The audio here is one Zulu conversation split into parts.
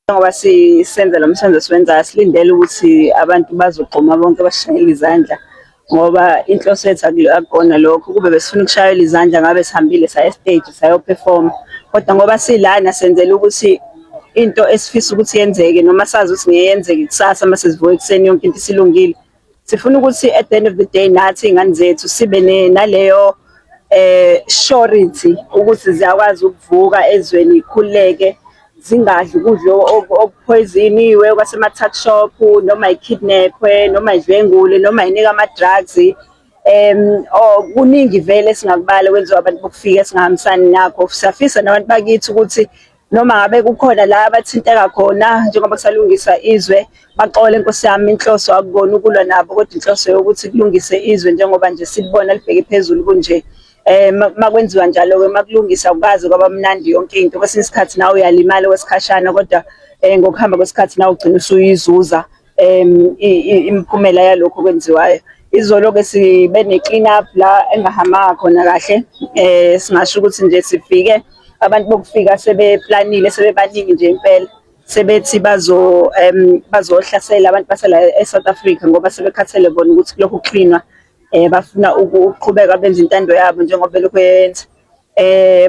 Njengoba sisenza lo msebenzi esiwenzayo, silindele ukuthi abantu bazogxuma bonke basishayele izandla ngoba inhloso yethu akukona lokho. Ukube besifuna ukushayelwa izandla ngabe sihambile saya esiteji sayophefoma, kodwa ngoba silana senzela ukuthi into esifisa ukuthi yenzeke noma sazi ukuthi ngeke yenzeke kusasa uma sesivuka ekuseni yonke into isilungile. Sifuna ukuthi at the end of the day nathi iy'ngane zethu sibe naleyo surety ukuthi ziyakwazi ukuvuka ezweni y'khululeke, zingadli ukudla okuphoyiziniwe kwasema-tuck shop, noma y'kidnap-we, noma y'dlwengule, noma y'nikwe ama-drugs. Or kuningi vele esingakubala okwenziwa abantu bokufika esingahambisani nakho. Siyafisa nabantu bakithi ukuthi noma ngabe kukhona la abathinteka khona njengoba kusalungiswa izwe, baxole nkosi yami. Inhloso akukona ukulwa nabo, kodwa inhloso yokuthi kulungise izwe njengoba nje silibona libheke phezulu kunje. Makwenziwa njalo-ke, makulungisa akukaze kwaba mnandi yonke into. Kwesinye isikhathi nawe uyalimala okwesikhashana, kodwa ngokuhamba kwesikhathi nawe ugcina usuyizuza imiphumela yalokhu okwenziwayo. Izolo-ke sibe ne-clean up la engahambanga khona kahle. Singasho ukuthi nje sifike abantu bokufika sebeplanile, sebebaningi nje impela, sebethi bazohlasela abantu basela e-South Africa ngoba sebekhathele bona ukuthi kulokhu kuklinwa. Bafuna ukuqhubeka benze intando yabo njengoba belokhu beyenza.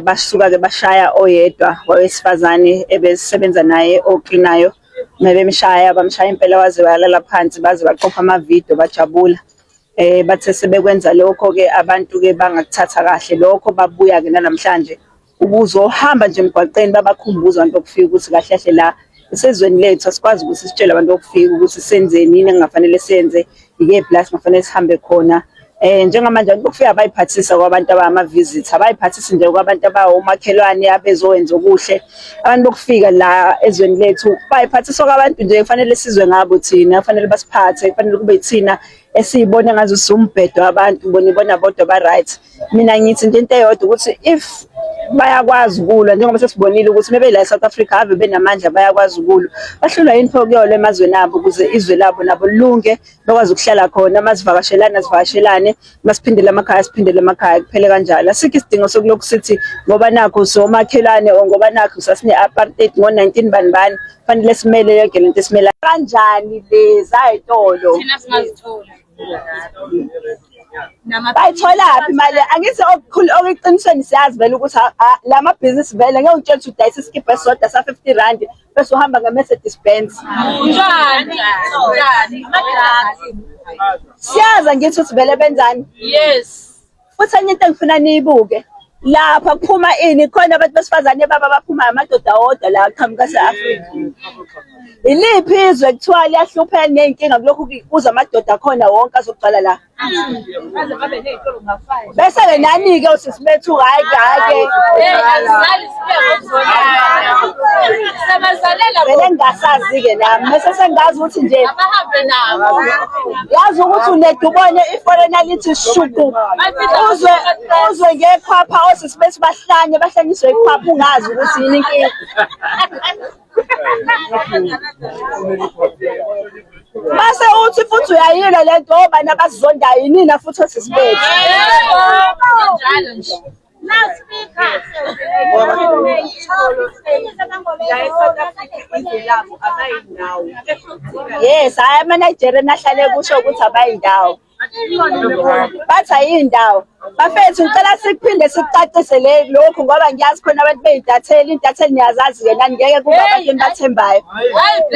Basuka-ke bashaya oyedwa wowesifazane ebesebenza naye oklinayo. Mebemshaya bamshaya impela waze walala phansi, baze baqopha amavidiyo bajabula. Bathe sebekwenza lokho-ke abantu-ke bangakuthatha kahle lokho, babuya-ke nanamhlanje ukuzohamba nje emgwaqeni babakhumbuza abantu bokufika ukuthi kahle kahle la isezweni lethu, asikwazi ukuthi sitshele abantu bokufika ukuthi senzeni, yini engafanele siyenze, ikephi la singafanele sihambe khona. Njengamanje abantu bokufika abayiphathisa kwabantu abangama-visitor, abayiphathisi nje kwabantu abawomakhelwane abezowenza okuhle. Abantu bokufika la ezweni lethu bayiphathisa kwabantu nje kufanele sizwe ngabo thina, kufanele basiphathe, kufanele kube yithina esiyibona ngathi siwumbhedo wabantu, bona ibona bodwa ba-right. Mina ngithi nje into eyodwa ukuthi if bayakwazi ukulwa, njengoba sesibonile ukuthi mebela e-South Africa ave benamandla, bayakwazi ukulwa, bahlulwa yini pho kuyolwa emazweni abo ukuze izwe labo nabo lilunge, bakwazi ukuhlala khona. Masivakashelane asivakashelane, masiphindele emakhaya siphindele emakhaya, kuphele kanjalo. Asikho isidingo sokulokhu sithi ngoba nakhu somakhelwane or ngoba nakhu sasine-apartheid ngo-19 bani bani, kufanele simele yonke lento esimela kanjani leza y'tolo. Thina singazithola. Bayitholaphi imali? Angithi okukhulu okuqinisweni siyazi vele ukuthi la mabhizinisi vele ngeke ungitshele ukuthi udayisa isikibha esisodwa sa-50 rand bese uhamba nge-Mercedes Benz. Njani? Njani? Ama-drugs. Siyazi angithi ukuthi vele benzani. Yes. Futhi enye into engifuna niyibuke lapha kuphuma ini, khona abantu besifazane baba baphumayo, amadoda awodwa la aqhamuka ase-Afrika. Iliphi izwe kuthiwa liyahlupheka ney'nkinga kulokhu kuza amadoda akhona wonke azogcwala la? Baze babe ney'tolo ngafani. Bese-ke nani-ke osisi bethu, hhayi-ke hhayi-ke. Hey, asizali sibuye ngokuzonana. Siyabazalela Vele ngingasazi-ke nami bese sengazi ukuthi nje abahambe nabo. Yazi ukuthi unede ubone i-foreigner lithi shuqu, uzwe ngekhwapha osisi bethu bahlanye, bahlanyiswe ikhwapha, ungazi ukuthi yini inkinga. Mase uthi futhi uyayilwa le nto, obani abasizondayo? Yinina futhi osisi bethu. Njalo nje. Yes, hhayi ama-Nigerian ahlale kusho ukuthi abayindawo. Bathi ayindawo. Bafethu, ngicela sikuphinde sikucacise le lokhu ngoba ngiyazi khona abantu bey'ntatheli, iy'ntatheli niyazazi-ke nani, ngeke kube abantu enibathembayo.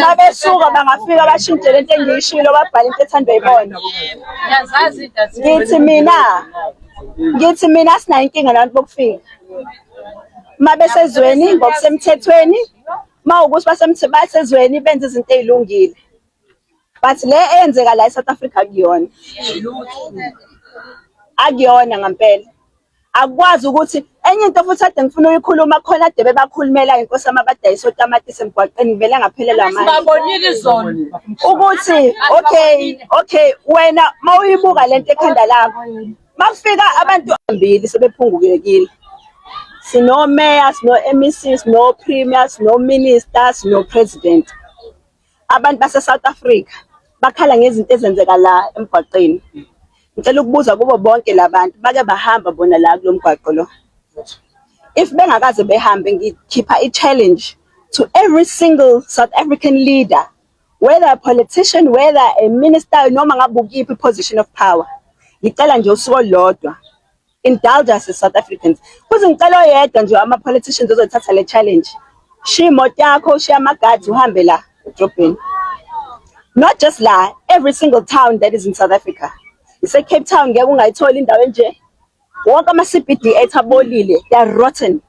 Mabesuka bangafika bashintshe lento engiyishilo, babhale into ethandwa yibona. Ngiyazazi intatheli. Ngithi mina asinayo inkinga nabantu bokufika. Uma besezweni ngokusemthethweni, uma ukuthi basezweni benze izinto ey'lungile. But le eyenzeka la e-South Africa akuyona. Akuyona ngampela. Akukwazi ukuthi enye into futhi ade ngifuna uyikhuluma khona ade bebakhulumela inkosi yami abadayisa otamatisi emgwaqeni, ngivele ngaphelelwa amandla. Sibabonile izolo. Ukuthi okay, wena mawuyibuka lento ekhanda lakho, makufika abantu abambili sebephungukekile. Sino mayor, sino MEC, sino premier, sino minister, sino president. Abantu base South Africa bakhala ngezinto ezenzeka la emgwaqeni. Ngicela ukubuza kubo bonke labantu, bake bahamba bona la kulo mgwaqo lo? If bengakaze behambe, ngikhipha i-challenge. to every single South African leader, whether a politician, whether a minister, noma ngabe ukuyiphi position of power. Ngicela nje usuku olulodwa. Indulge us as South Africans. Kuze ngicela oyedwa nje ama-politicians ozothatha le challenge. Shiya imoto yakho, ushiye amagadi, uhambe la edrobheni. Not just la, every single town that is in South Africa. Ise Cape Town ngeke ungayitholi indawo enje. Wonke ama-CBD ethu abolile, they are rotten.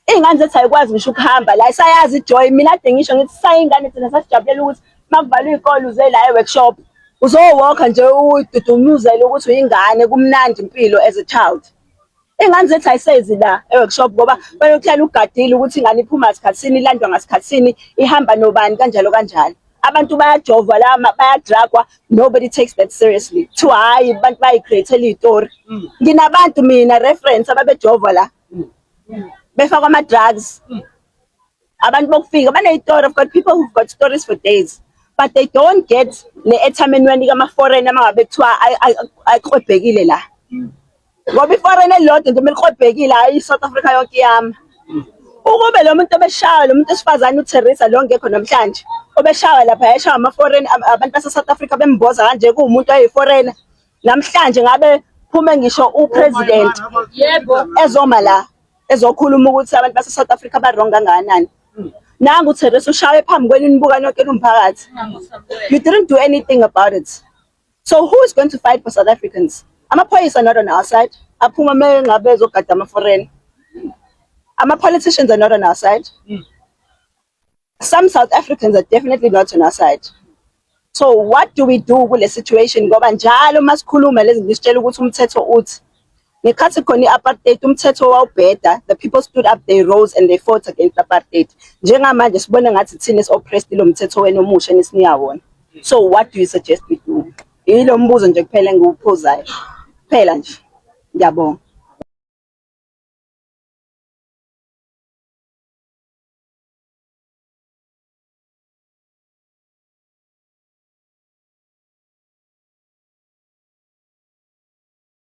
Iy'ngane zethu ayikwazi ngisho ukuhamba la, isayazi ijoy. Mina kade ngisho ngithi sayingane thina sasijabulela ukuthi makuvalwe iy'kole uze la e-workshop. Uzowalka nje ududumuzele ukuthi uyingane, kumnandi impilo as a child. Iy'ngane zethu ayisezi la e-workshop ngoba bayokuhlala ugadile ukuthi ingane iphuma ngasikhathini, ilandwa ngasikhathini, ihamba nobani, kanjalo kanjalo. Abantu bayajovwa la, bayadragwa, nobody takes that seriously. Kuthiwa hhayi, abantu bayi-create-ela iy'tori. Nginabantu mina reference ababejovwa la. Befakwa ama-drugs. Abantu bokufika baney'tori. I've got people who've got stories for days. But they don't get le airtime eniwanika ama-foreign uma ngabe kuthiwa ayiklwebhekile la. Ngoba i-foreign elilodwa nje uma liklwebhekile, hhayi, i-South Africa yonke iyama. Ukube lo muntu obeshawa, lo muntu wesifazane uTheresa lo ngekho namhlanje, obeshawa lapha, yayishawa ama-foreign, abantu base-South Africa bemboza kanje, kuwumuntu oyi-foreigner. Namhlanje ngabe phume ngisho u-president ezoma la ezokhuluma ukuthi abantu base-South Africa ba-wrong kangakanani. Nangu uTheresa ushawe phambi kwenu, nibuka nonke nomphakathi. You didn't do anything about it. So who is going to fight for South Africans? Amaphoyisa are not on our side. Aphuma mengabe ezogada ama-foreign. Ama-politicians are not on our side. Some South Africans are definitely not on our side. So what do we do kule situation? Ngoba njalo masikhuluma lezi zinto sitshela ukuthi umthetho uthi. Ngekhathi khona i-apartheid, umthetho wawubheda, the people stood up, they rose and they fought against apartheid. Njengamanje sibona ngathi thina esi-oppressed ilo mthetho wenu omusha enisinika wona. So what do you suggest we do? Yilo mbuzo nje kuphela engiwuphozayo. Kuphela nje. Ngiyabonga.